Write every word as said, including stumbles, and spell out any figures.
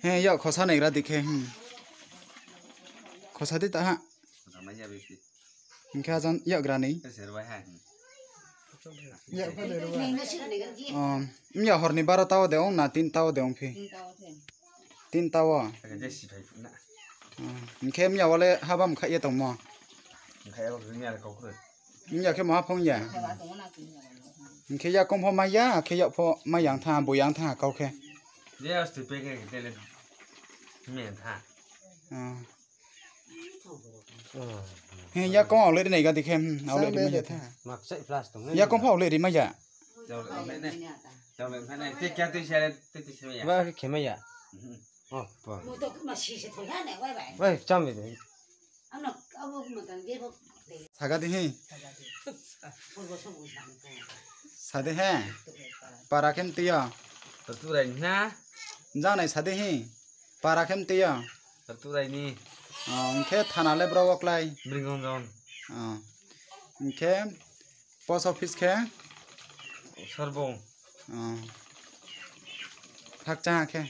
He, yak khosa naigra di khe, hmm. Khosa di ta ha. Hing khe ajan yak gra ni. Mya hor ni baro ta wo de ong na tin ta wo de ong phi? Tin ta wo. Hing khe mya wo le haba mkhaih ye tongmo? Mya khe maha phung ya. Hing khe yakoung pho mai ya, akhe yak pho mai yang tha, bo yang tha kau khe. He, yakoung aoleh ri nai ga di khe, hmm, aoleh ri mai ya tha. Yakoung pho aoleh ri mai ya. Saga di hi. Sa di he. Para khe mtui yo. Janai sa di hi. Para khe mtui yo. Hing khe thana le bro wo klái? Hing khe post office khe? Khakchang ha khe?